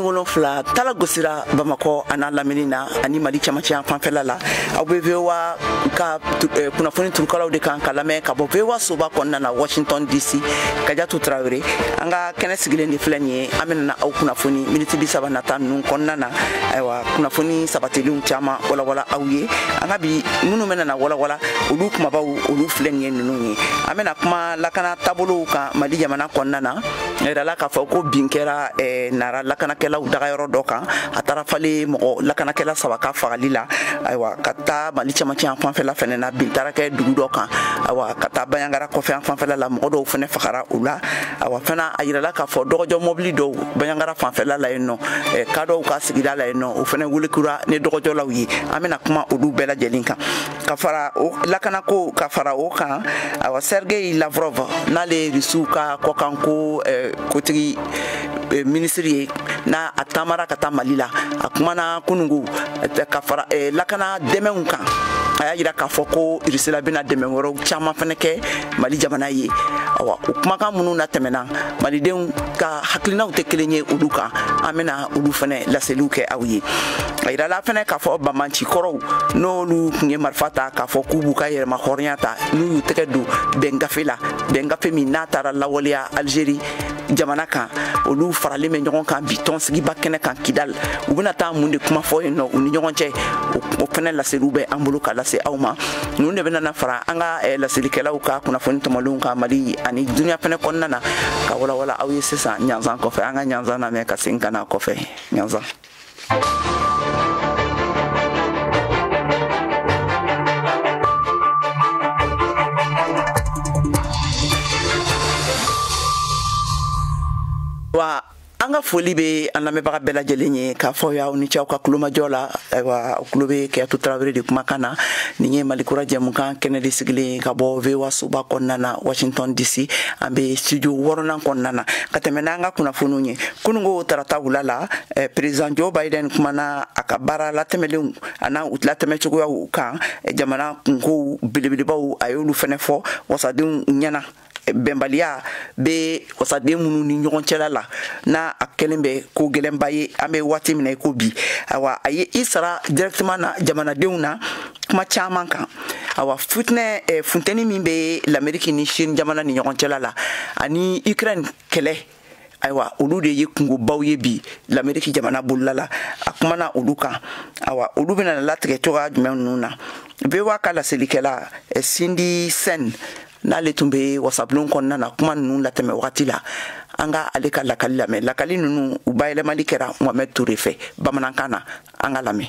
17 tala gosira Bamakɔ a n'a lamini na ani Mali camancɛ fanfɛla la. Aw bɛ VOA ka kunnafoni turukalaw de kan ka lamɛn ka bɔ VOA soba kɔnɔna na Washington DC. Kajatu Tarawele an ka kɛnɛ sigilen de filɛ nin ye. An bɛna na aw kunnafoni miniti 30 nata ninnu kɔnɔna na. Ayiwa, kunnafoni sabatilenw caman walawala aw ye. An ka bi minnu bɛna na walawala olu kumabaw olu filɛ nin ye ninnu ye. An bɛna kuma lakana taabolow kan Mali jamana kɔnɔna na. A yirala k'a fɔ ko bin kɛra Nara lakanakɛlaw dagayɔrɔ dɔ kan, a taara falen mɔgɔ lakanakɛla 3 ka fagali la. Ayiwa, ka taa Mali camancɛ fanfɛla fɛnɛ na, bin taara kɛ dugu dɔ kan. Ayiwa, ka taa Bandiagara kɔfɛ fanfɛla la, mɔgɔ dɔw fɛnɛ fagara u la. Ayiwa, fana a yirala k'a fɔ dɔgɔjɔ mɔbili dɔw Bandiagara fanfɛla la yen nɔ, kadɔw ka sigida la yen nɔ, o fɛnɛ welekura ni dɔgɔjɔlaw ye. An bɛna kuma olu bɛɛ lajɛlen kan ka fara o lakanako ka fara o kan. Ayiwa, Sergei Lavrov n'ale ye Rusiw ka kɔkanko kotigi minisiri ye, n'a a taamara ka taa Mali la, a kumana kunungu ka fara lakana dɛmɛw kan. A y'a yira k'a fɔ ko Rusila bɛna dɛmɛ wɛrɛw caman fɛnɛ kɛ Mali jamana ye. Awa, o kumakan minnu natɛmɛna, malidenw ka hakilinaw tɛ kelen ye olu kan. An bɛna olu fɛnɛ laseliw kɛ aw ye. A yirala fɛnɛ k'a fɔ banbanci kɔrɔw n'olu tun ye marifa ta k'a fɔ k'u b'u ka yɛrɛma hɔrɔnya ta, n'u y'u tɛgɛ don bɛngafe la, bɛngafe min n'a taara lawaleya Algérie jamana kan, olu faralen bɛ ɲɔgɔn kan bi tɔnsigiba kɛnɛ kan Kidal. U bɛna taa mun de kuma fɔ yen nɔ u ni ɲɔgɔn cɛ, o fɛnɛ laseliw bɛ an bolo ka lase aw ma. Ninnu de bɛna fara an ka laselikɛlaw ka kunnafoni tɔmɔlenw kan Mali ani dunuya fɛnɛ kɔnɔna na ka walawala aw ye sisan ɲanzan kɔfɛ. An ka ɲanzan lamɛn ka segin ka na kɔfɛ ɲanzan. Wa an ka foli bɛ an lamɛnbaga bɛɛ lajɛlen ye k'a fɔ y'aw ni cɛw ka kulomajɔ la. Ayiwa, aw tulo bɛ Kajatu Tarawele de kumakan na. Nin ye Mali kura jɛmukan kɛnɛ de sigilen ka bɔ VOA soba kɔnɔna na Washington DC. An bɛ studio 6nan kɔnɔna na ka tɛmɛ n'an ka kunnafoniw ye. Kununko tarata wula la, président Joe Biden kumana a ka baara latɛmɛlenw a n'a u latɛmɛ cogoyaw kan, jamana kunkow belebelebaw a y'olu fɛnɛ fɔ wasadenw ɲɛna. Bɛnbaliya bɛ wasaden minnu ni ɲɔgɔn cɛla la, n'a a kɛlen bɛ ko gɛlɛnba ye an bɛ waati min na i ko bi. Ayiwa, a ye i sara directement na jamanadenw na kuma caman kan. Ayiwa, futinɛ funteni min bɛ l'Amérique ni Chine jamana ni ɲɔgɔn cɛla la ani Ukraine kɛlɛ, ayiwa, olu de ye kungobaw ye bi l'Amérique jamana bolola la. A kumana olu kan. Ayiwa, olu bɛna latigɛ cogoya jumɛn ninnu na? VOA ka laselikɛla Cindy Sen n'ale tun bɛ wasabulon kɔnɔna na kuma ninnu latɛmɛ wagati la, an ka ale ka lakali lamɛn. Lakali ninnu u bayɛlɛmali kɛra Mohamed Toure fɛ bamanankan na. An ka lamɛn.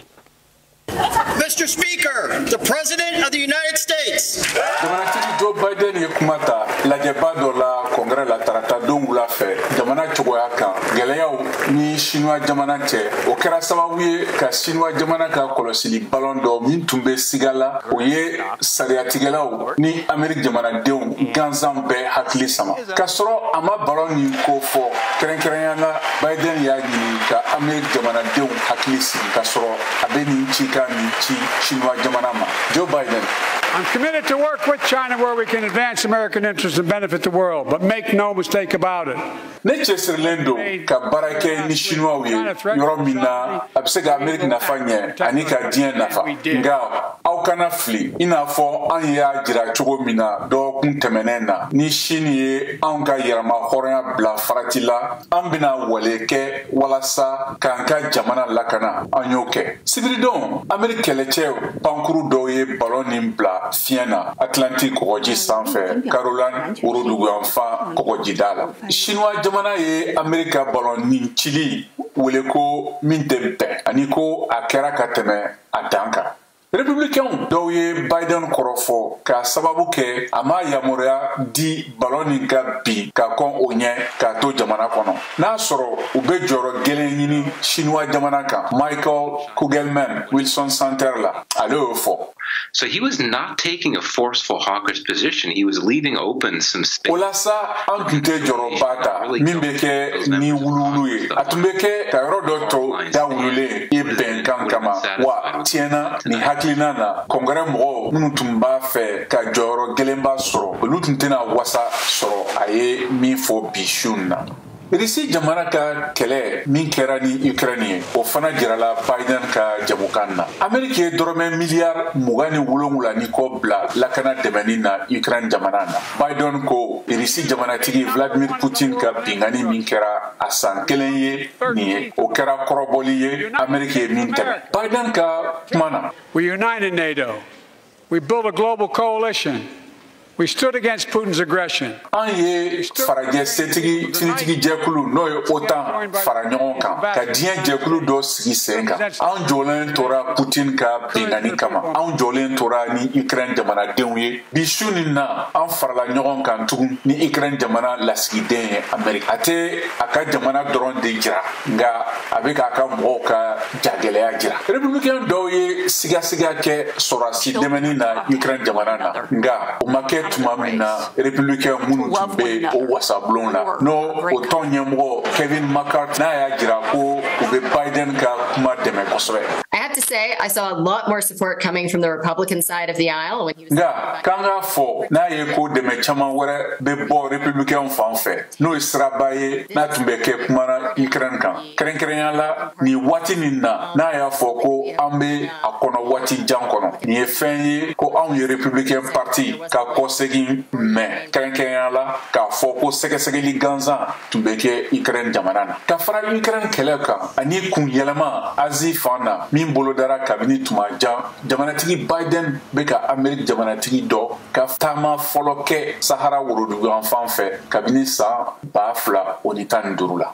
Mr. Speaker, the President of the United States. Jamanatigi Joe Biden ye kuma ta lajɛba dɔ la Congrès la tarata don wula fɛ jamana cogoya kan, gɛlɛyaw ni Chinois jamana cɛ. O kɛra sababu ye ka Chinois jamana ka kɔlɔsili balon dɔ min tun bɛ siga la, o ye sariyatigɛlaw ni Amérique jamanadenw gansan bɛɛ hakili sama. K'a sɔrɔ a ma balon nin ko fɔ kɛrɛnkɛrɛnya la, Biden y'a ɲini ka Amérique jamanadenw hakili sigi k'a sɔrɔ a bɛ nin cikan nin ci Chinois jamana ma. Joe Biden. I'm committed to work with China where we can advance American interests and benefit the world, but make no mistake about it. Ne cɛsirilen don ka baara kɛ ni Chinois ye yɔrɔ min na a bɛ se ka Amérique nafa ɲɛ ani ka diɲɛ nafa. Nka aw kana fili, i n'a fɔ an y'a jira cogo min na dɔgɔkun tɛmɛnen na, ni Chine ye anw ka yɛrɛma hɔrɔnya bila farati la, an bɛna wale kɛ walasa k'an ka jamana lakana. An y'o kɛ. Sibiridon, Amérique kɛlɛcɛw pankuru dɔw ye balon nin bila fiɲɛ na Atlantique kɔgɔji sanfɛ, Caroline woroduguyanfan kɔgɔjida la. Chinois jamana ye Amérique ka balon nin cili wele ko min tɛ bɛn ani ko a kɛra ka tɛmɛ a dan kan. Républicains dɔw ye Biden kɔrɔfɔ k'a sababu kɛ a ma yamaruya di balon nin ka bin ka kɔn o ɲɛ k'a to jamana kɔnɔ, n'a sɔrɔ u bɛ jɔyɔrɔ gɛlɛn ɲini Chinois jamana kan. Michael Kugelman, Wilson Center la, ale y'o fɔ. So he was not taking a forceful hawkish position. He was leaving open some space. O la sa, an tun tɛ jɔyɔrɔba ta min bɛ kɛ ni wuluwulu ye. A tun bɛ kɛ ka yɔrɔ dɔ to da wululen ye bɛnkan kama wa. Tiɲɛna, nin hakilina na, Congrès mɔgɔw minnu tun b'a fɛ ka jɔyɔrɔ gɛlɛnba sɔrɔ, olu tun tɛna wasa sɔrɔ a ye min fɔ bi su in na. Irisi jamana ka kɛlɛ min kɛra ni Ukraine ye, o fana jirala Biden ka jamukan na. Ameriki ye dɔrɔmɛ miliyari 27 ni kɔ bila lakana dɛmɛni na Ukraine jamana na. Biden ko Irisi jamanatigi Vladimir Putin ka bingani min kɛra a san kelen ye nin ye, o kɛra kɔrɔbɔli ye Ameriki ye min tɛmɛ. Biden ka kuma na. We united NATO. We built a global coalition. We stood against Putin's aggression. An ye farajɛ setigi finitigi jɛkulu, n'o ye OTAN, fara ɲɔgɔn kan ka diɲɛ jɛkulu dɔ sigi sen kan. An jɔlen tora Putin ka bingani kama. An jɔlen tora ni Ukraine jamanadenw ye. Bi su nin na, an farala ɲɔgɔn kan tugun ni Ukraine jamana lasigiden ye Ameriki. A tɛ a ka jamana dɔrɔn de jira, nka a bɛ k'a ka mɔgɔw ka jagɛlɛya jira. Républicain dɔw ye sigasiga kɛ sɔrɔdasi dɛmɛni na Ukraine jamana na, nka o ma kɛ tuma min na, républicain minnu tun bɛ o wasabulon la, n'o o tɔn ɲɛmɔgɔ Kevin McCarthy, n'a y'a jira ko u bɛ Biden ka kuma dɛmɛ kosɛbɛ. I have to say, I saw a lot more support coming from the Republican side of the aisle when he was. Nka k'an k'a fɔ n'a ye ko dɛmɛ caman wɛrɛ bɛ bɔ républicain fan fɛ, n'o ye siraba ye n'a tun bɛ kɛ kumana Ukraine kan, kɛrɛnkɛrɛnya la nin waati nin na, n'a y'a fɔ ko an bɛ a kɔnɔ waati jan kɔnɔ. Nin ye fɛn ye ko anw ye Républicain Party ka kɔsegin mɛn, kɛrɛnkɛrɛnya la k'a fɔ ko sɛgɛsɛgɛli gansan tun bɛ kɛ Ukraine jamana na. Ka fara Ukraine kɛlɛ kan ani kun yɛlɛma Asie fan na min bolodara kabini tuma jan, jamanatigi Biden bɛ ka Amérique jamanatigi dɔ ka taama fɔlɔ kɛ Sahara woroduguyan fan fɛ kabini san 2015 la.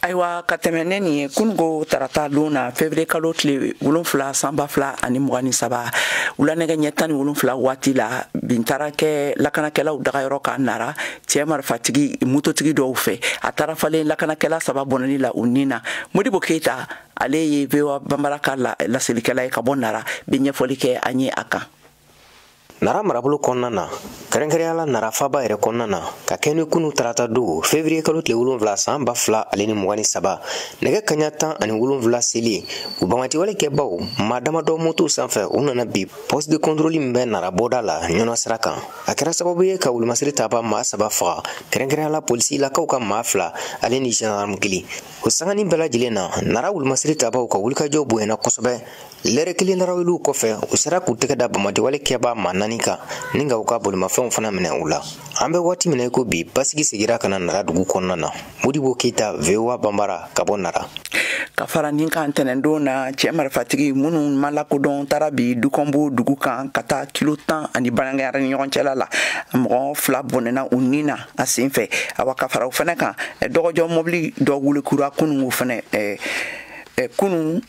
Ayiwa, ka tɛmɛ ne nin ye, kununko tarata don na, février kalo tile 7 san 2023, wulanɛgɛ ɲɛ 17 waati la, bin taara kɛ lakanakɛlaw dagayɔrɔ ka Nara cɛɛ marifatigi mototigi dɔw fɛ. A taara falen lakanakɛla saba bɔnɛni la u nin na. Modibo Keyita, ale ye VOA Banbara ka laselikɛla ye ka bɔ Nara, bɛ ɲɛfɔli kɛ an ye a kan. Nara marabolo kɔnɔna na, kɛrɛnkɛrɛnya la Nara faba yɛrɛ kɔnɔna na, ka kɛ ni kunu tarata don, février kalo tile 7 san 2023, nɛgɛ kaɲa 17 seli, u banbatiwale kɛbaw maa damadɔ motow sanfɛ, u nana bi poste de contrôle min bɛ Nara bɔda la Ɲɔnɔ sira kan. A kɛra sababu ye ka wulumasiri taba maa saba faga, kɛrɛnkɛrɛnya la polisilakaw ka maa fila ale ni gendarme kelen. O sanganin bɛɛ lajɛlen na, Nara wulumasiri tabaw ka wulikajɔ bonyana kosɛbɛ. Lɛrɛ kelen larawuliw kɔfɛ, u sera k'u tɛgɛ da bamatiwale kɛbaa maa naani kan ni ka u ka bolimafɛnw fana minɛ u la. An bɛ waati min na i ko bi, basigi segira ka na Nara dugu kɔnɔna na. Modibo Keyita, VOA Banbara, ka bɔ Nara. Ka fara nin kan, tɛnɛndon na, cɛɛ marifatigi minnu ma lakodɔn taara bi Dukɔnbo dugu kan ka taa kilo 10 ani Banangara ni ɲɔgɔn cɛla la. Mɔgɔ fila bɔnɛna u nin na a sen fɛ. Awa, ka fara o fɛnɛ kan, dɔgɔjɔ mɔbili dɔ wuli kura kunun, o fɛnɛ kunun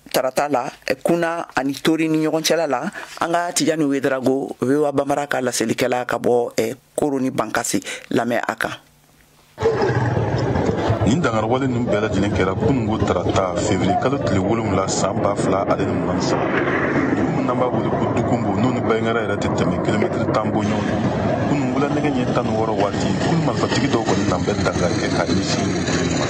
tarata la, Kuna ani Tori ni ɲɔgɔn cɛla la. An ka Tijani Wedrago, VOA Banbara ka laselikɛla ka bɔ Koro ni Bankasi, lamɛn a kan. Nin dangariwale ninnu bɛɛ lajɛlen kɛra kununko tarata, février kalo tile 7 san 2023, dugu min n'an b'a wele ko Dukunbo, n'o ni Bayingara yɛrɛ tɛ tɛmɛ kilomɛtiri 10 bɔ ɲɔgɔn kɔ. Kunun wula nɛgɛ ɲɛ 16 waati, kunu marifatigi dɔw kɔni nan bɛ dankari kɛ ka ɲɛsin ma.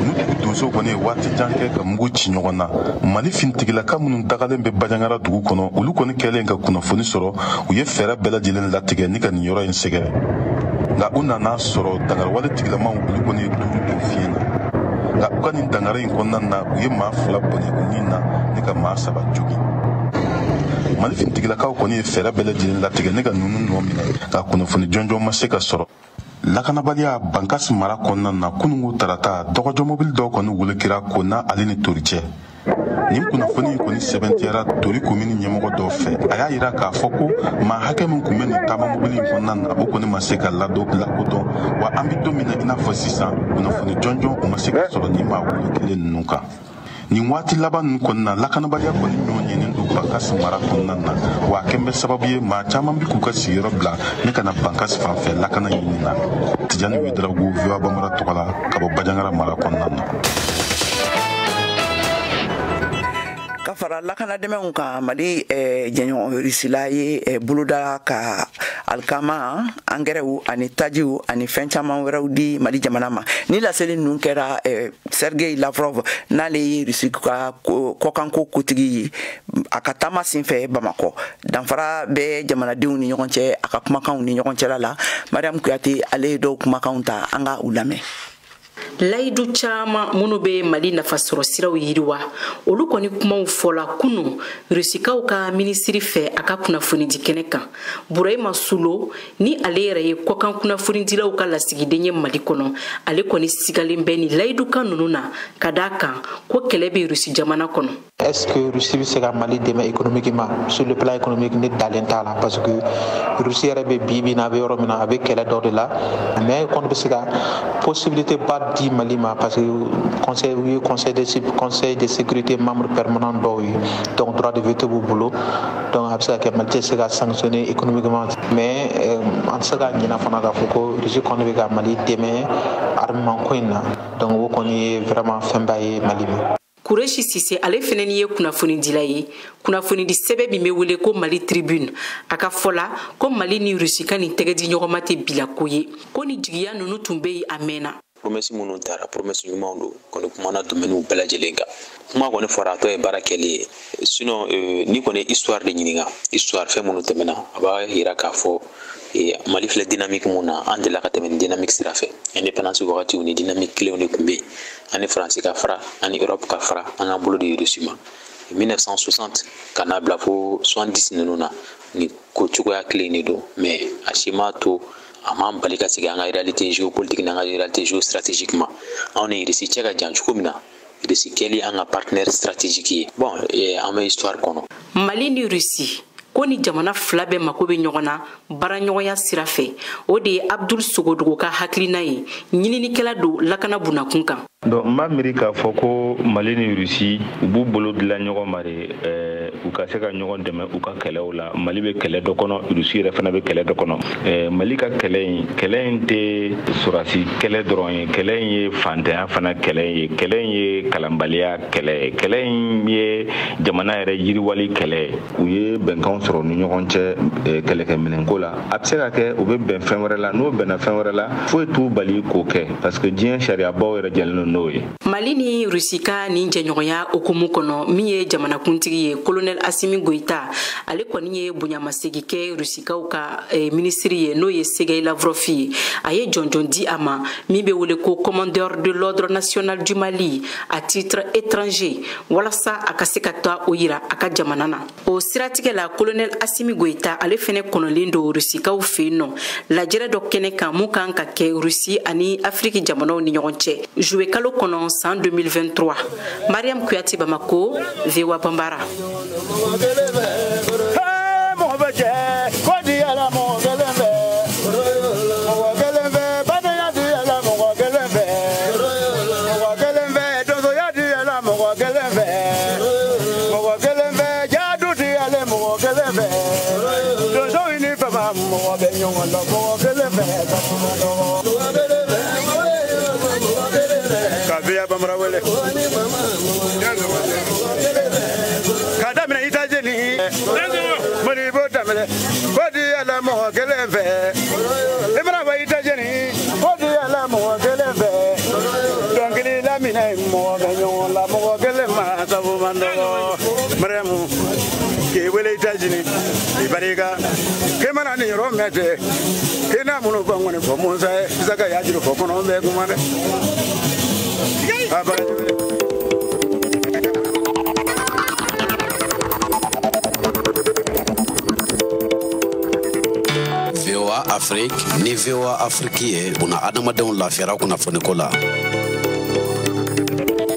Ninnu donso kɔni ye waati jan kɛ ka mugu ci ɲɔgɔn na. Mali finitigilaka minnu dagalen bɛ Bajangara dugu kɔnɔ, olu kɔni kɛlen ka kunnafoni sɔrɔ, u ye fɛɛrɛ bɛɛ lajɛlen latigɛ ni ka nin yɔrɔ in sɛgɛrɛ, nka u nana sɔrɔ dangariwale tigilamaw, olu kɔni ye duuru don fiɲɛ na. Nka u ka nin dangari in kɔnɔna na, u ye maa fila bɔnɛ u ni na ni ka maa saba jogin. Mali finitigilakaw kɔni ye fɛɛrɛ bɛɛ lajɛlen latigɛ ni ka ninnu nɔ minɛ, nka kunnafoni jɔnjɔn ma se ka sɔrɔ. Lakanabaliya Bankasi mara kɔnɔna na, kununko tarata, dɔgɔjɔ mobili dɔw kɔni wolokira Kona ale ni Tori cɛ. Nin kunnafoni in kɔni sɛbɛntiyara Tori komini ɲɛmɔgɔ dɔw fɛ. A y'a yira k'a fɔ ko maa hakɛ min kun bɛ nin taama mobili in kɔnɔna na, o kɔni ma se ka lakodɔn. Wa an bɛ don min na i n'a fɔ sisan, kunnafoni jɔnjɔn o ma se ka sɔrɔ nin maa wolo kelen ninnu kan. Nin waati laban ninnu kɔnɔna na, lakanabaliya kɔni ɲɔgɔn ɲɛnen don Bankasi mara kɔnɔna na, wa a kɛn bɛ sababu ye maa caman bɛ k'u ka sigiyɔrɔ bila ne ka na Bankasi fan fɛ lakana ɲini na. Tijani Wedarago, VOA Bamara tɔgɔ la, ka bɔ Bajangara mara kɔnɔna na. Ka Ka fara lakana dɛmɛw kan, Mali jɛɲɔgɔn Risila ye boloda ka alikama, angɛrɛw ani tajiw ani fɛn caman wɛrɛw di Mali jamana ma. Ni laseli ninnu kɛra, Sergei Lavrov, n'ale ye Rusi ka kɔkanko kotigi ye, a ka taama senfɛ Bamakɔ. Danfara bɛ jamanadenw ni ɲɔgɔn cɛ a ka kumakanw ni ɲɔgɔn cɛla la. Mariam Kuyate, ale ye dɔw kumakanw ta, an ka u lamɛn. Layidu caaman minnu be Mali nafasɔrɔ siraw yiriwa, olu kɔni kumaw fɔla kunu Rusikaw ka minisiri fɛ a ka kunnafonidi kɛnɛ kan. Burahima Sulo, ni ale yɛrɛ ye kɔkan kunnafonidilaw ka lasigiden ye Mali kɔnɔ, ale kɔni sigalen bɛ ni layidukan nunu na, ka daa kan ko kɛlɛ be Rusi jamana kɔnɔ. Est-ce que Russie bɛ se ka Mali dɛmɛ économiquement? Sur le plan économique, ne dalen t'a la, parce que Russie yɛrɛ bɛ bi bi in na, a bɛ yɔrɔ min na, a bɛ kɛlɛ dɔ de la. Mais kɔni bɛ se ka possibilité ba di Mali ma, parce que conseil u ye conseil de sécurité membre permanent dɔw ye, donc droit de veto b'u bolo. Donc a bɛ se ka kɛ Mali tɛ se ka sanctionner économiquement, mais an tɛ se ka ɲinɛ fana k'a fɔ ko Russie kɔni bɛ ka Mali dɛmɛ armement ko in na. Donc o kɔni ye vraiment fɛnba ye Mali ma. Kureshi Sise, ale fɛnɛni ye kunnafonidila ye, kunnafonidi sɛbɛ min bɛ wele ko Mali Tribune. A ka fɔ la ko Mali ni Rusi ka nin tɛgɛ di ɲɔgɔnma tɛ bila ko ye, ko ni jigiya nunu tun bɛ yen a mɛnna. Promesse minnu taara, promesse ɲumanw don kɔni. Kumana domaine bɛɛ lajɛlen kan, kuma kɔni fɔra, a tɔ ye baara kɛli ye. Sinon ni kɔni histoire de ɲininka, histoire fɛn minnu tɛmɛna, a b'a yira k'a fɔ Mali filɛ dynamique mun na, an delila ka tɛmɛ ni dynamique sira fɛ. Indépendance wagatiw ni dynamique kelenw de tun bɛ yen. An ni Faransi ka fara, an ni Europe ka fara, an k'an bolo di Russie ma 1960 ka n'a bila fo 70 ninnu na. Ni ko cogoya kelen de don, mais a si m'a to a m'an bali ka segin an ka réalité géopolitique n'an ka réalité géostratégique ma. Anw ni Russie cɛ ka jan cogo min na, Russie kɛli an ka partenaire stratégique ye, bon, an bɛ histoire kɔnɔ. Mali ni Russie ko ni jamana fila bɛɛ mako bɛ ɲɔgɔn na baaraɲɔgɔnya sira fɛ, o de ye Abdul Sogodogo ka hakilina ye, ɲininikɛla don lakana bunakun kan. Donc n b'a miiri k'a fɔ ko Mali ni Rusi, u b'u bolo dilan ɲɔgɔn ma de, u ka se ka ɲɔgɔn dɛmɛ u ka kɛlɛw la. Mali bɛ kɛlɛ dɔ kɔnɔ, Rusi yɛrɛ fana bɛ kɛlɛ dɔ kɔnɔ. Mali ka kɛlɛ in, kɛlɛ in tɛ sɔrɔdasi kɛlɛ dɔrɔn ye. Kɛlɛ in ye fantanya fana kɛlɛ ye, kɛlɛ in ye kalanbaliya kɛlɛ ye, kɛlɛ in ye jamana yɛrɛ yiriwali kɛlɛ ye. U ye bɛnkanw sɔrɔ ni ɲɔgɔn cɛ kɛlɛkɛminɛnko la. A bɛ se ka kɛ u bɛ bɛn fɛn wɛrɛ la. N'o bɛnna fɛn wɛrɛ la, foyi t'u bali k'o kɛ, parce que diɲɛ sariyabaw yɛrɛ jɛlen don n'o ye. Mali ni Rusi ka nin jɛɲɔgɔnya hukumu kɔnɔ, min ye jamanakuntigi ye, Kolonɛl Asimi Goyita, ale kɔni ye bonyamasegi kɛ Rusikaw ka minisiri ye, n'o ye Sergei Lavrov ye. A ye jɔnjɔn di a ma min bɛ wele ko commandeur de l'ordre national du Mali à titre étranger, walasa a ka se ka taa o yira a ka jamana na. O siratigɛ la, Kolonɛl Asimi Goyita, ale fɛnɛ kɔnɔlen don Rusikaw fɛ yen nɔ lajɛrɛ dɔ kɛnɛ kan mun kan ka kɛ Rusi ani Afiriki jamanaw ni ɲɔgɔn cɛ juwe kalo kɔnɔ san 2023. Mariam Kuyate, Bamako, VOA Bambara. Mɔgɔ bɛ jɛ ko di yɛlɛ mɔgɔ kelen fɛ, mɔgɔ kelen fɛ badenya di yɛlɛ mɔgɔ kelen fɛ, mɔgɔ kelen fɛ donsoya di yɛlɛ mɔgɔ kelen fɛ, mɔgɔ kelen fɛ jadu di yɛlɛ mɔgɔ kelen fɛ, donsow ni fama mɔgɔ bɛ ɲɔgɔn dɔn mɔgɔ kelen fɛ. Ka Bambara wele ka daminɛ Itazini, Mali b'o daminɛ ko di yɛlɛ mɔgɔ kelen fɛ. I mana bɔ Itazini, ko di yɛlɛ mɔgɔ kelen fɛ, dɔnkili laminɛ mɔgɔ bɛ ɲɔgɔn la mɔgɔ kelen ma sabu man dɔgɔ. Mariamu k'i wele Itazini, i barika k'i mana nin yɔrɔ mɛn ten, k'i n'a minnu fɔ ŋɔni fɔ Musa ye, Isaka y'a juru fɔ kɔnɔ bɛ kuma dɛ. A baraji. VOA Afrique ni VOA Afrique ye buna adamadenw lafiyara kunnafoniko la.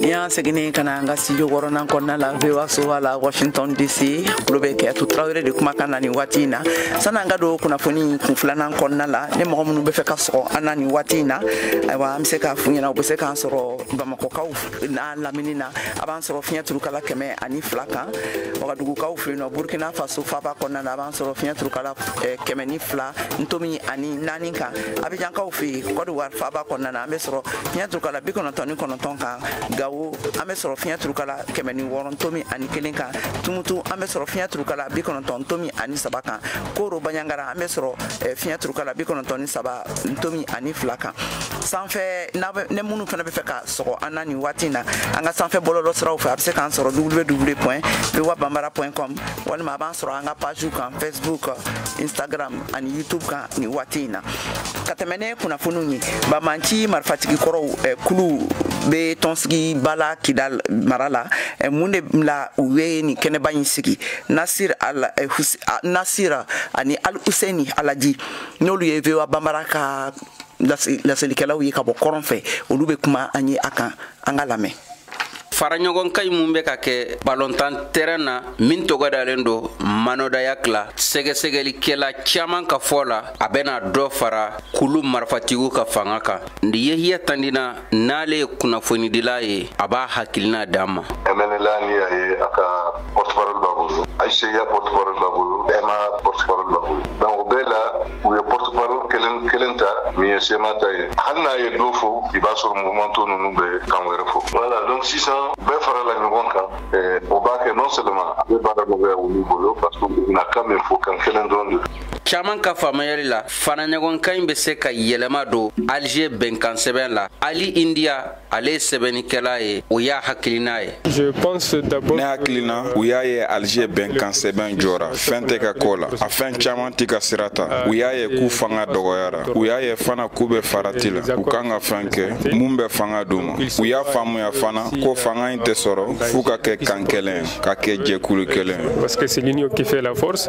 Ni y'an seginni ka na an ka studio wɔɔrɔnan kɔnɔna la, VOA soba la, Washington DC, kulo bɛ Kɛyatu Tarawele de kumakan na nin waati in na. Sanni an ka don kunnafoni kun filanan kɔnɔna la, ni mɔgɔ minnu bɛ fɛ ka sɔgɔ an na nin waati in na, ayiwa, an bɛ se k'a f'u ɲɛna, u bɛ se k'an sɔrɔ Bamakɔkaw n'a lamini na, a b'an sɔrɔ fiɲɛ turukala 102 kan. Wagadugukaw fɛ yen nɔ, Burkina Faso faba kɔnɔna na, a b'an sɔrɔ fiɲɛ turukala 102.4 kan. Abijankaw fɛ yen, Côte d'Ivoire faba kɔnɔna na, an bɛ sɔrɔ fiɲɛ turukala 99 kan. Gawo Gawo an bɛ sɔrɔ fiɲɛ turukala 106.1 kan. Tumutu an bɛ sɔrɔ fiɲɛ turukala 93.3 kan. Koro Bandiagara an bɛ sɔrɔ fiɲɛ turukala 93.2 kan. Sanfɛ ne minnu fana bɛ fɛ ka sɔgɔ an na nin waati in na, an ka sanfɛ bɔlɔlɔ siraw fɛ, a bɛ se k'an sɔrɔ www.voabambara.com walima a b'an sɔrɔ an ka page kan Facebook, Instagram ani YouTube kan nin waati in na. Ka tɛmɛ ne kunnafoniw ye, Bamanci marifatigi kɔrɔw kulu bɛ tɔnsigi ba la Kidal mara la. Mun de la u ye nin kɛnɛba in sigi? Nasir ani Al Husseini Alaji, n'olu ye VOA Bambara ka laselikɛlaw ye ka bɔ kɔrɔn fɛ, olu bɛ kuma an ye a kan, an ka lamɛn. Fara ɲɔgɔn kan mun bɛ ka kɛ balontan terrain na min tɔgɔ dalen don Manodaya la, sɛgɛsɛgɛlikɛla caman ka fɔ la, a bɛna dɔ fara kulu marifatigiw ka fanga kan. Yehiya Tandina, n'ale ye kunnafonidila ye, a b'a hakilina d'an ma. MNLA ni y'a ye a ka porte-parole b'a bolo, HCA porte-parole b'a bolo, MA porte-parole b'a bolo. Donc o bɛɛ la u ye porte-parole kelen kelen ta min ye CMA ta ye. Hali n'a ye dɔ fɔ, i b'a sɔrɔ mouvement tɔ ninnu bɛ kan wɛrɛ fɔ. Voilà, donc sisan bɛɛ farala ɲɔgɔn kan, o b'a kɛ non seulement a bɛ baara nɔgɔya olu bolo parce que u bɛna kan min fɔ, kan kelen dɔrɔn de. Caman ka faamuyali la, fara ɲɔgɔn kan in bɛ se ka yɛlɛma don Alger bɛnkan sɛbɛn la. Ali India, ale ye sɛbɛnnikɛla ye, o y'a hakilina ye. Ne hakilina, u y'a ye Alger bɛnkan sɛbɛn jɔra, fɛn tɛ ka k'o la, a fɛn caman tɛ ka sira ta. U y'a ye k'u fanga dɔgɔyara, u y'a ye fana k'u bɛ farati la, u kan ka fɛn kɛ mun bɛ fanga d'u ma. U y'a faamuya fana ko fanga in tɛ sɔrɔ f'u ka kɛ kan kelen, ka kɛ jɛkulu kelen.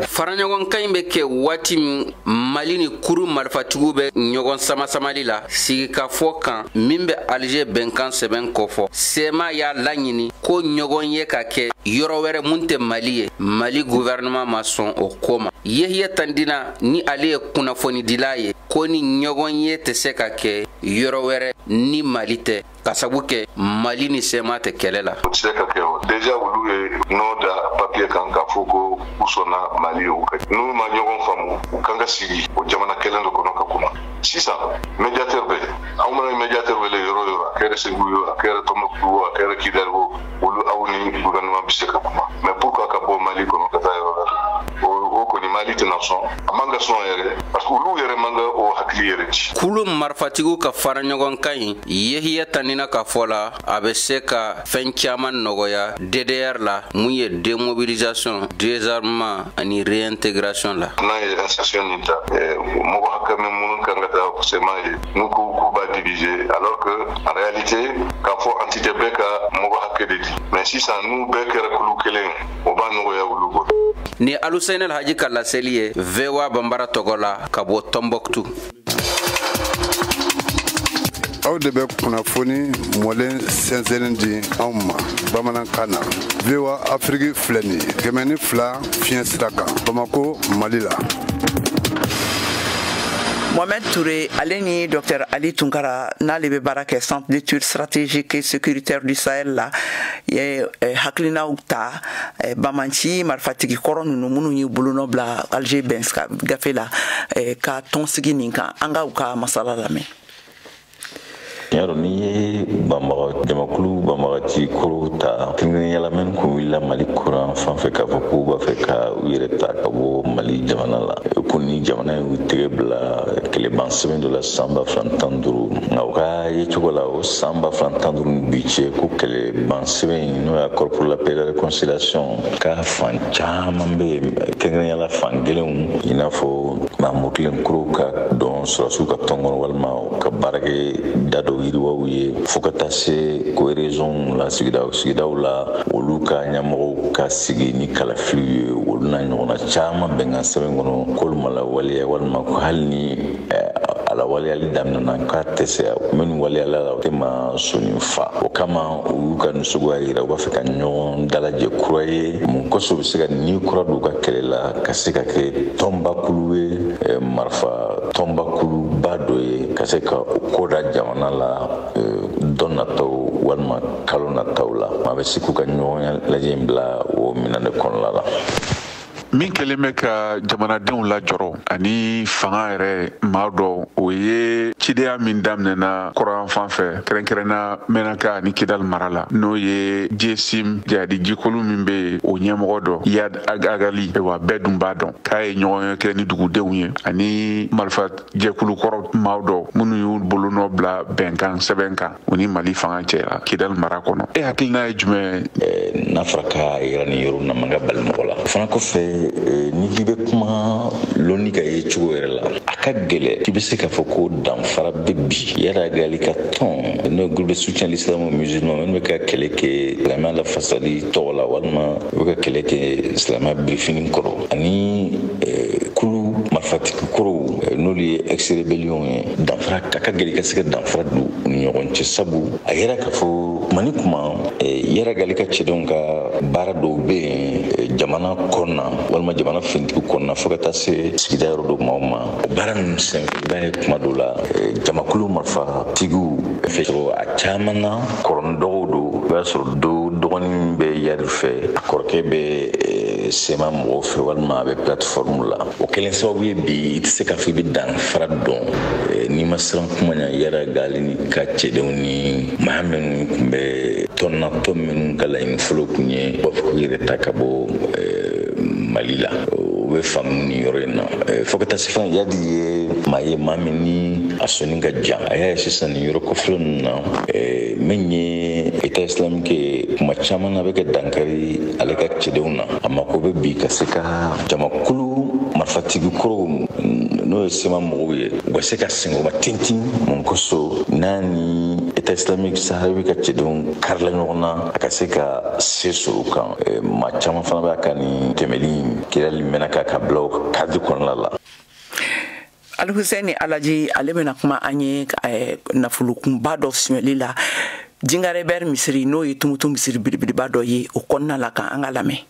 Fara ɲɔgɔn kan in bɛ kɛ waati min Mali ni kuru marifatigiw bɛ ɲɔgɔn samasamali la sigikafɔ kan min bɛ Alger bɛnkan sɛbɛn kɔfɔ. CMA y'a laɲini ko ɲɔgɔn ye ka kɛ yɔrɔ wɛrɛ mun tɛ Mali ye. Mali gouvernement ma sɔn o ko ma. Yehiya Tandina, ni ale ye kunnafonidila ye, ko ni ɲɔgɔn ye tɛ se ka kɛ yɔrɔ wɛrɛ ni Mali tɛ, ka sabu kɛ Mali ni CMA tɛ kɛlɛ la. O tɛ se ka kɛ o. Déjà olu ye nɔ da papier kan k'a fɔ ko u sɔnna Mali ye o ka. N'u ma ɲɔgɔn faamu, u kan ka sigi o jamana kelen de kɔnɔ ka kuma. Sisan médiateur bɛ, aw mana médiateur wele yɔrɔ o yɔrɔ, a kɛra Segu ye o, a kɛra Tombouctou o, a kɛra Kidal o, olu aw ni gouvernement bɛ se ka kuma. Mais pourquoi ka bɔ Mali kɔnɔ ka taa yɔrɔ wɛrɛ? O kɔni Mali tɛna sɔn, a man ka sɔn yɛrɛ, parce que olu yɛrɛ man ka o hakili yɛrɛ ci. Kulu marifatigiw ka fara ɲɔgɔn kan in, Yehiya Tandina ka fɔ la, a bɛ se ka fɛn caman nɔgɔya DDR la, mun ye démobilisation, désarmement ani réintégration la. N'a ye insertion nin ta, mɔgɔ hakɛ min minnu kan ka taa CMA ye, n'u ko k'u b'a diviser, alors que en réalité k'a fɔ entité bɛɛ ka mɔgɔ hakɛ de di, mais sisan n'u bɛɛ kɛra kulu kelen, o b'a nɔgɔya olu bolo. Ni Aluseni Alhaji ka laseli ye VOA Bambara tɔgɔ la ka bɔ Tombouctou. Aw de bɛ kunnafoni mɔlen sɛnsɛnnen di anw ma bamanankan na. VOA Afrique filɛ nin ye 102 fiɲɛ sira kan, Bamako, Mali la. Mohamed Touré, ale ni Dr Ali Tunkara, n'ale bɛ baara kɛ Centre d'études stratégiques et sécuritaires du Sahel la, ye hakilinaw ta Bamanci marifatigi kɔrɔ ninnu minnu y'u bolonɔ bila Alger bɛn gafe la ka tɔnsigi nin kan. An ka u ka masala lamɛn. Tiɲɛ don, n'i ye banbaga jamakulu banbagaci kɔrɔw ta kɛrɛnkɛrɛnnenya la, minnu kun wulila Mali kuran fan fɛ k'a fɔ k'u b'a fɛ ka u yɛrɛ ta ka bɔ Mali jamana la, ko ni jamana y'u tɛgɛ bila kɛlɛban sɛbɛn dɔ la san 2015, nka u ka yecogo la o san 2015 ni bi cɛ, ko kɛlɛban sɛbɛn in, n'o ye Accord pour la paix et la réconciliation, ka fan caman bɛ yen, kɛrɛnkɛrɛnnenya la fan gɛlɛnw, i n'a fɔ maa kelen ka dɔn sɔrɔdasiw ka tɔn kɔnɔ walima ka baarakɛ da dɔw yiriwaw ye, fo ka taa se cohésion la sigidaw la, olu ka ɲɛmɔgɔw ka sigi ni kalafiliw ye, olu n'a ɲɔgɔnna caman bɛnkan sɛbɛn kɔnɔ k'olu ma lawaleya, walima ko hali ni a lawaleyali daminɛna k'a tɛ se minnu waleyala la, o tɛ maa sɔnni fa. O kama u y'u ka nisɔngoya yira, u b'a fɛ ka ɲɔgɔn dalajɛ kura ye mun kosɔn u bɛ se ka ni kura don u ka kɛlɛ la, ka se ka kɛ tɔnbakulu ye, marifa tɔnbakuluba dɔ ye, ka se ka o ko da jamana la don nataw walima kalo nataw la. Maa bɛ se k'u ka ɲɔgɔn lajɛ in bila o minɛn de kɔnɔna la. Min kɛlen bɛ ka jamanadenw lajɔrɔ ani fanga yɛrɛ maa dɔw, o ye Cidenya min daminɛna kɔrɔyan fan fɛ, kɛrɛnkɛrɛnna Menaka ni Kidal mara la, n'o ye GSIM jihadi jikulu min bɛ yen, o ɲɛmɔgɔ dɔ Iyad Ag Agali, wa bɛɛ dun b'a dɔn k'a ye ɲɔgɔn kɛ ni dugudenw ye ani marifa jɛkulu kɔrɔ maaw dɔ minnu y'u bolonɔ bila bɛnkan sɛbɛn kan u ni Mali fanga cɛla Kidal mara kɔnɔ. E hakilina ye jumɛn ye? N'a fɔra k'a yira nin yɔrɔ na, man ka bali mɔgɔ la. O fana kɔfɛ, n'i k'i bɛ kuma lɔnni ka ye cogo yɛrɛ la, a ka gɛlɛ k'i bɛ se k'a fɔ ko danfara bɛ bi Iyad Agali ka tɔn, n'o ye groupe de soutien à l'islam musulman, minnu bɛ ka kɛlɛ kɛ silamɛya lafasali tɔgɔ la, walima u bɛ ka kɛlɛ kɛ silamɛya birifini kɔrɔ, ani kulu marifatigi kɔrɔw, n'olu ye ex rébellion ye, danfara a ka gɛlɛ i ka se ka danfara don u ni ɲɔgɔn cɛ, sabu a yɛrɛ k'a fɔ kuma ni kuma Iyad Agali ka cɛdenw ka baara dɔw bɛ yen jamana kɔnɔna walima jamana finitigiw kɔnɔna, fo ka taa se sigida yɔrɔ dɔw maaw ma. O baara ninnu senfɛ, i b'a ye kuma dɔw la jamakulu marifatigiw fɛ sɔrɔ, a caman na kɔrɔni dɔgɔw don. I b'a sɔrɔ dɔ dɔgɔnin bɛ Iyad fɛ, a kɔrɔkɛ bɛ CMA mɔgɔw fɛ, walima a bɛ plateforme la. O kɛlen sababu ye bi i tɛ se k'a fɔ i bɛ danfara dɔn n'i ma siran kuma ɲɛ Iyad Agali ni ka cɛdenw ni maa minnu tun bɛ tɔn na, tɔn minnu ka laɲini fɔlɔ tun ye u b'a fɔ k'u yɛrɛ ta ka bɔ Mali la. O bɛ faamu nin yɔrɔ in na, fo ka taa se fana Iyad ye maa ye, maa min ni a sɔnni ka jan. A y'a ye sisan nin yɔrɔ kɔfɛla ninnu na, min ye État islamique ye, kuma caman na a bɛ kɛ dankari ale ka cɛdenw na. A mako bɛ bi ka se ka jamakulu marifatigi kɔrɔw, n'o ye CMA mɔgɔw ye, u ka se ka senkɔrɔma tintin. Mun kosɔn n'a ni État islamique saharawi ka cɛdenw karila ɲɔgɔn na, a ka se ka se sɔrɔ u kan. Maa caman fana b'a ka nin tɛmɛli Kidali Menaka ka bila o cadre kɔnɔna la. Alhussein Alaji, ale bɛna kuma an ye nafolokunba dɔ sonyɛli la Jingarebɛri misiri, n'o ye Tumutu misiri belebeleba dɔ ye, o kɔnɔna la, kan an ka lamɛn.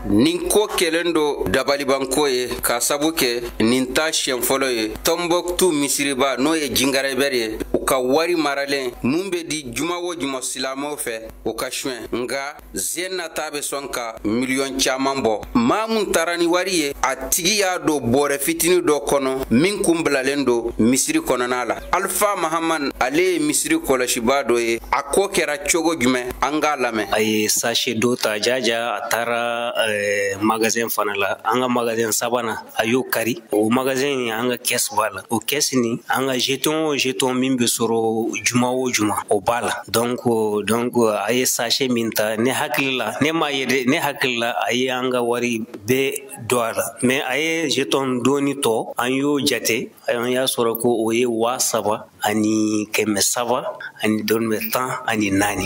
Nin ko kɛlen do dabalibanko ye, k'a sabu kɛ nin ta siɲɛ fɔlɔ ye Tɔnbɔkutu misiriba, n'o ye Jingarebɛri ye, u ka wari maralen mun bɛ di juma o juma silamɛw fɛ, o ka suɲɛ. Nka zen nata bɛ sɔn ka miliyɔn caman bɔ. Maa mun taara ni wari ye, a tigi y'a don bɔrɛ fitini dɔ kɔnɔ min kun bilalen don misiri kɔnɔna la. Alfa Mahaman, ale ye misiri kɔlɔsibaa dɔ ye. A ko kɛra cogo jumɛn? An k'a lamɛn. A ye sachet dɔ ta jaja, a taara magasin fana la, an ka magasin sabanan, a y'o kari. O magasin in, an ka caisse b'a la. O caisse ni an ka jeton o jeton min bɛ sɔrɔ juma o juma, o b'a la. Donc a ye sachet min ta, ne hakili la, ne m'a ye dɛ, ne hakili la a ye an ka wari bɛɛ don a la, mais a ye jeton dɔɔni tɔ. An y'o jate, an y'a sɔrɔ ko o ye 3314.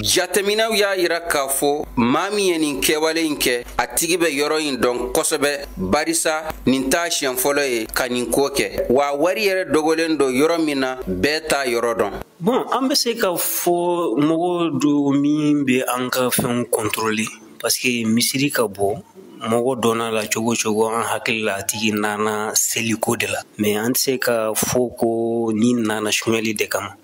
Jateminɛw y'a yira k'a fɔ maa min ye nin kɛwale in kɛ, a tigi bɛ yɔrɔ in dɔn kosɛbɛ, barisa nin t'a siɲɛ fɔlɔ ye ka nin ko kɛ, wa wari yɛrɛ dogolen don yɔrɔ min na, bɛɛ t'a yɔrɔ dɔn. Bon, an bɛ se ka fɔ mɔgɔ dɔ min bɛ an ka fɛnw contrôler, parce que misiri ka bɔ mɔgɔ dɔnna la cogo cogo, an hakili la a tigi nana seliko de la, mais an tɛ se ka fɔ ko ni nana suɲɛli de kama.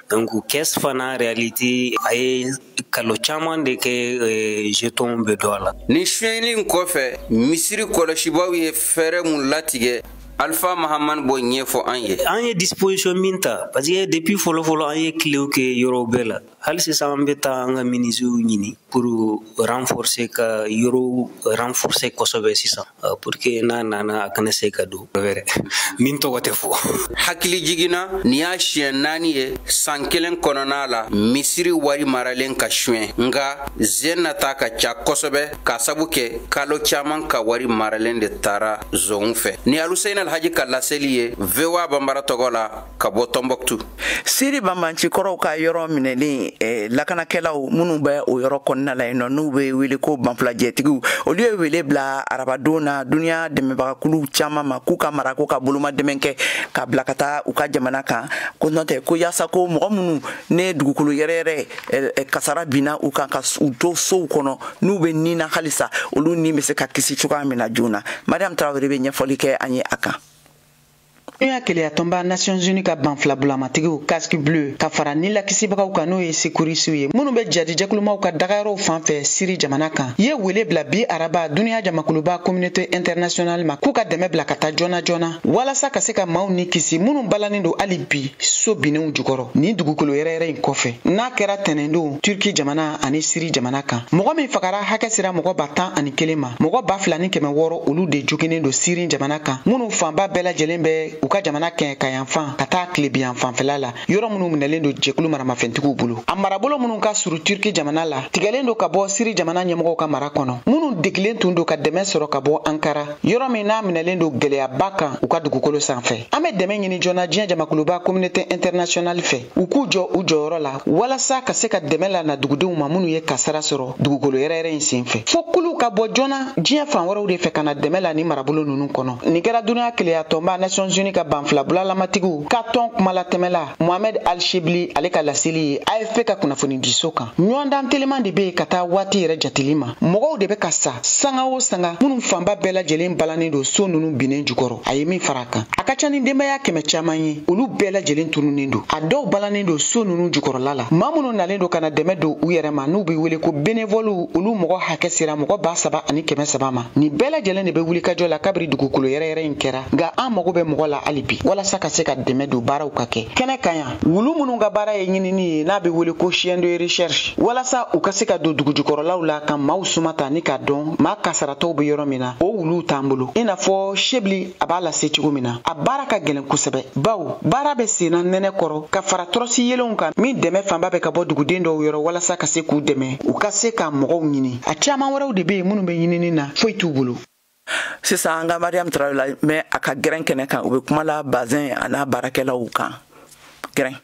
Donc caisse fana, réalité, a ye kalo caman de kɛ jeton bɛ don a la. Nin suɲɛli in kɔfɛ, misiri kɔlɔsibaw ye fɛɛrɛ mun latigɛ? Alpha Mahaman b'o ɲɛfɔ an ye. An ye disposition min ta, parce que depuis fɔlɔ fɔlɔ an ye kilew kɛ yɔrɔw bɛɛ la. Hali sisan an bɛ taa an ka menuisiers ɲini pour renforcer, ka yɔrɔw renforcer kosɛbɛ sisan, pour que n'a nana a kana se ka don wɛrɛ min tɔgɔ tɛ fɔ. Hakili jiginna, nin y'a siɲɛ naani ye san kelen kɔnɔna la misiri wari maralen ka suɲɛ, nka zen nata ka ca kosɛbɛ, k'a sabu kɛ kalo caman ka wari maralen de taara zonw fɛ. Ni Aluseyini Alhaji ka laseli ye VOA Banbara tɔgɔ la ka bɔ Tɔnbɔkutu. Siri banbanci kɔrɔw ka yɔrɔ minɛlen, lakanakɛlaw minnu bɛ o yɔrɔ kɔnɔna la yen nɔ, n'u bɛ wele ko banfulajɛtigiw, olu ye wele bila arabadon na duniya dɛmɛbagakulu caman ma k'u ka marako ka boloma dɛmɛ kɛ ka bila ka taa u ka jamana kan, ko n'o tɛ ko yaasa ko mɔgɔ minnu ne dugukolo yɛrɛ yɛrɛ kasara binna u kan ka u to sow kɔnɔ, n'u bɛ nin na halisa, olu ni bɛ se ka kisi cogoya min na joona. Mariam Tarawele bɛ ɲɛfɔli kɛ an ye a kan. Duniya keleyatɔnba Nations Unies ka banfila bulamatigiw casque bleu ka fara nilakisibagaw kan, n'o ye sekurisiw ye, minnu bɛ jadijɛkulumaw ka dagayɔrɔw fan fɛ Siri jamana kan, ye wele bila bi araba duniya jamakuluba communauté internationale ma k'u ka dɛmɛ bila ka taa joona joona walasa ka se ka maaw ni kisi minnu balannen don hali bi so binnenw jukɔrɔ nin dugukolo yɛrɛyɛrɛ in kɔfɛ. N'a kɛra tɛnɛndon Turki jamana ani Siri jamana kan, mɔgɔ min fagara hakɛ sera mɔgɔ 11,000 ma, mɔgɔ 2,600 olu de joginnen don Siri jamana kan, minnu fanba bɛɛ lajɛlen bɛ u ka jamana kɛɲɛkayanfan ka taa tilebiyan fanfɛla la, yɔrɔ minnu minɛlen don jɛkulu maramafɛntigiw bolo. A marabolo minnu ka surun Turki jamana la tigɛlen don ka bɔ Siri jamana ɲɛmɔgɔw ka mara kɔnɔ, minnu degilen tun don ka dɛmɛ sɔrɔ ka bɔ Ankara, yɔrɔ min n'a minɛlen don gɛlɛyaba kan u ka dugukolo sanfɛ. An bɛ dɛmɛ ɲini joona diɲɛ jamakuluba communauté internationale fɛ, u k'u jɔ u jɔyɔrɔ la walasa ka se ka dɛmɛ lana dugudenw ma minnu ye kasara sɔrɔ dugukolo yɛrɛyɛrɛ in senfɛ. Fo kuluw ka bɔ joona diɲɛ fan wɛrɛw de fɛ ka na dɛmɛ la ni marabolo ninnu kɔnɔ. Nin kɛra duniya keleyatɔnba Nations Unies ka banfila bulalamatigiw ka tɔn kumalatɛmɛla Mohamed Al-Shibli ale ka laseli ye AFP ka kunnafonidiso kan. Ɲɔgɔndan teliman de bɛ yen ka taa waati yɛrɛ jateli ma. Mɔgɔw de bɛ ka sa sanga o sanga, minnu fanba bɛɛ lajɛlen balannen don so ninnu binnen jukɔrɔ. A ye min fara a kan, a ka ca ni denbaya 100 caman ye, olu bɛɛ lajɛlen tununnen don. A dɔw balannen don so ninnu jukɔrɔla la. Maa minnu nalen don ka na dɛmɛ don u yɛrɛ ma, n'u bɛ wele ko bénévoles, olu mɔgɔ hakɛ sera mɔgɔ 3,300 ma. Nin bɛɛ lajɛlen de bɛ wulikajɔ la kabiri dugukolo yɛrɛyɛrɛ in kɛra, nka an mago bɛ mɔgɔ la hali bi walasa ka se ka dɛmɛ don baaraw ka kɛ kɛnɛ kan yan. Wulu minnu ka baara ye ɲinini ye, n'a bɛ wele ko chien de recherche, walasa u ka se ka don dugujukɔrɔlaw la ka maaw suma ta ni k'a dɔn maa kasaratɔw bɛ yɔrɔ min na, o wuluw t'an bolo. I n'a fɔ Shebli a b'a lase cogo min na, a baara ka gɛlɛn kosɛbɛ, bawo baara bɛ senna nɛnɛ kɔrɔ ka fara tɔrɔsi yelenw kan min dɛmɛ fanba bɛ ka bɔ duguden dɔw yɔrɔ walasa ka se k'u dɛmɛ u ka se ka mɔgɔw ɲini. A caman wɛrɛw de bɛ yen minnu bɛ ɲinini na, foyi t'u bolo. Sisan an ka Mariam Traoré la mɛ a ka gɛrɛn kɛnɛ kan, u bɛ kuma la bazin a n'a baarakɛlaw kan. Gɛrɛn.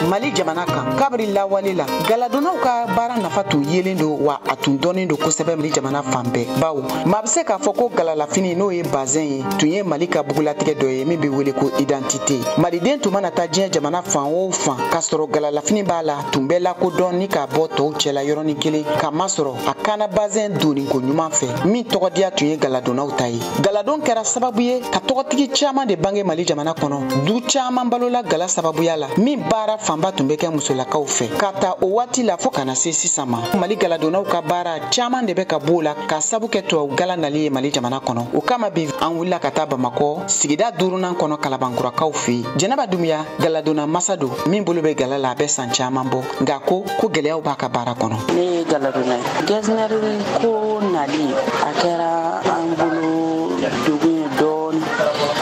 Mali jamana kan, kabiri lawale la, galadonnaw ka baara nafa tun yelen don, wa a tun dɔnnen don kosɛbɛ Mali jamana fan bɛɛ, bawo maa bɛ se k'a fɔ ko galalafini, n'o ye bazɛn ye, tun ye Mali ka bugulatigɛ dɔ ye min bɛ wele ko identité. Maliden tun mana taa diɲɛ jamana fan o fan k'a sɔrɔ galalafini b'a la, tun bɛ lakodɔn ni k'a bɔ tɔw cɛla yɔrɔnin kelen, k'a masɔrɔ a kana bazɛn donni ko ɲuman fɛ min tɔgɔdiya tun ye galadonnaw ta ye. Galadon kɛra sababu ye ka tɔgɔtigi caman de bange Mali jamana kɔnɔ. Du caman balola gala sababuya la min baara fanba tun bɛ kɛ musolakaw fɛ. Ka ta o waati la fo ka na se sisan ma, Mali galadonnaw ka baara caman de bɛ ka b'o la k'a sabu kɛ tubabu gala nali ye Mali jamana kɔnɔ. O kama bi an wulila ka taa Bamakɔ sigida 5nan kɔnɔ Kalabankurakaw fɛ yen. Jɛnɛba Dunbiya galadonna masa don min bolo bɛ gala la, a bɛ san caman bɔ, nka ko gɛlɛyaw b'a ka baara kɔnɔ. Ne ye galadonna ye. Gɛzinɛri ko nali a kɛra an bolo degun ye dɔɔni,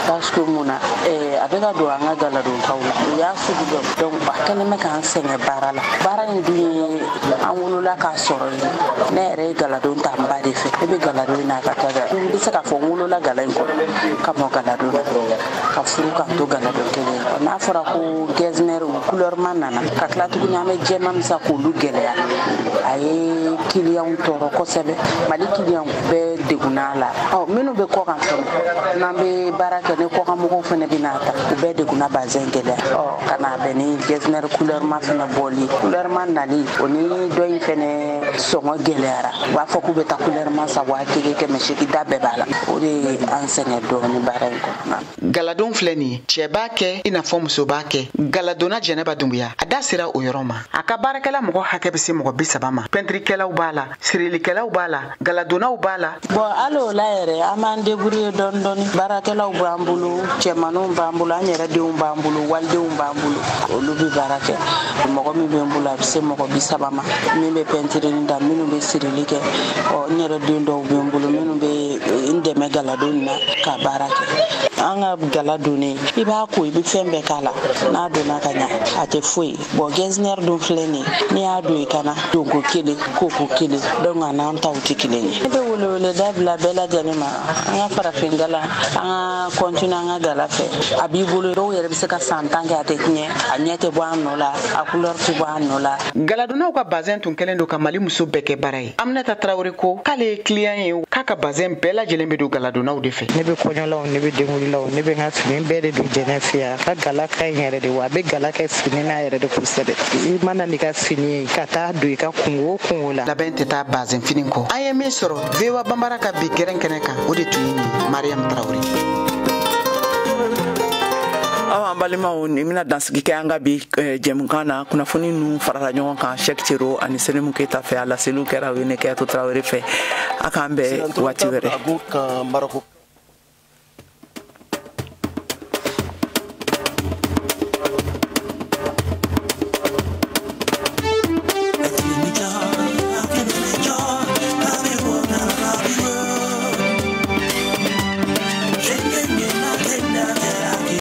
parce que mun na a bɛ ka don an ka galadontaw la, u y'a sugu dɔn, donc a kɛlen bɛ k'an sɛgɛn baara la. Baara in dun ye an wolola k'a sɔrɔ yen. Ne yɛrɛ ye galadon ta n ba de fɛ, ne bɛ galadon in n'a ka taa, n bɛ se k'a fɔ n wolola gala in kɔnɔ ka mɔ galadon na, ka furu k'an to galadon kelen ye. N'a fɔra ko gɛzinɛri couleur ma nana ka tila tuguni an bɛ jɛman min san k'olu gɛlɛya, a ye kiliyanw tɔɔrɔ kosɛbɛ. Mali kiliyanw bɛɛ degunna a la. Ɔ minnu bɛ kɔkan fɛnɛ, n'an bɛ baara kɛ ni kɔkanmɔgɔw fɛnɛ bɛ n'a ta, u bɛɛ degunna bazɛn gɛlɛya. Ɔ ka na bɛn ni gɛzinɛri couleur ma fɛnɛ bɔli, couleur ma nali o ni dɔ in fɛnɛ sɔngɔ gɛlɛyara. U b'a fɔ k'u bɛ taa couleur ma san 1000, 800, da bɛɛ b'a la. O de ye an sɛgɛn dɔɔni baara in kɔnɔna na. Galadon filɛ nin ye, cɛ b'a kɛ i n'a fɔ muso b'a kɛ. Galadonna Jɛnɛba Dunbiya a da sera o yɔrɔ ma. A ka baarakɛla mɔgɔ hakɛ bɛ se mɔgɔ 30 ma. Pɛntirikɛlaw b'a la, sirilikɛlaw b'a la, galadonnaw b'a la. Bon hali o la yɛrɛ an b'an débrouiller dɔɔni dɔɔni. Baarakɛlaw b'an bolo, cɛmaninw b'an bolo, an yɛrɛ denw b'an bolo, walidenw b'an bolo, olu bɛ baara kɛ. Mɔgɔ min bɛ n bolo a bɛ se mɔgɔ 30 ma, min bɛ pɛntirini da, minnu bɛ sirili kɛ. Ɔ n yɛrɛ den dɔw bɛ n bolo minnu bɛ n dɛmɛ galadon na ka baara kɛ. An ka gala donnen, i b'a ko i bɛ fɛn bɛɛ k'a la, n'a donna ka ɲa a tɛ foyi. Bon gɛzinɛri dun filɛ nin ye, n'i y'a don i kana donko kelen koko kelen, donc a n'an taw tɛ kelen ye. Ne bɛ weleweleda bila bɛɛ lajɛlen ma, an ka farafin gala, an ka continuer an ka gala fɛ. A b'i bolo, dɔw yɛrɛ bɛ se ka san 10 kɛ a tɛ tiɲɛ, a ɲɛ tɛ bɔ an nɔ la, a couleur tɛ bɔ an nɔ la. Galadonnaw ka bazɛn tun kɛlen don ka Mali muso bɛɛ kɛ baara ye. Aminata Traoré ko k'ale ye client ye, k'a ka bazɛn bɛɛ lajɛlen lajɛlen bɛ don galadonnaw de fɛ. Ne bɛ kɔɲɔlaw, ne bɛ denkulilaw, ne bɛ n ka fini bɛɛ de don Jɛnɛ fɛ yan. A ka gala ka ɲi yɛrɛ de, wa a bɛ gala kɛ fini na yɛrɛ de kosɛbɛ. I mana n'i ka fini ye ka taa don i ka kungo o kungo la. Labɛn tɛ taa bazɛn fini kɔ. An ye min sɔrɔ VOA Banbara ka bi gɛrɛn kɛnɛ kan, o de tun ye nin ye. Mariam Traoré. Aw an balimaw, nin bɛna dansigi kɛ an ka bi jɛmukan na. Kunnafoni ninnu farala ɲɔgɔn kan Cheikh Cero ani Senemu Keyita fɛ. A laseliw kɛra o ye ne Kɛyato Tarawele fɛ. A k'an bɛn waati wɛrɛ.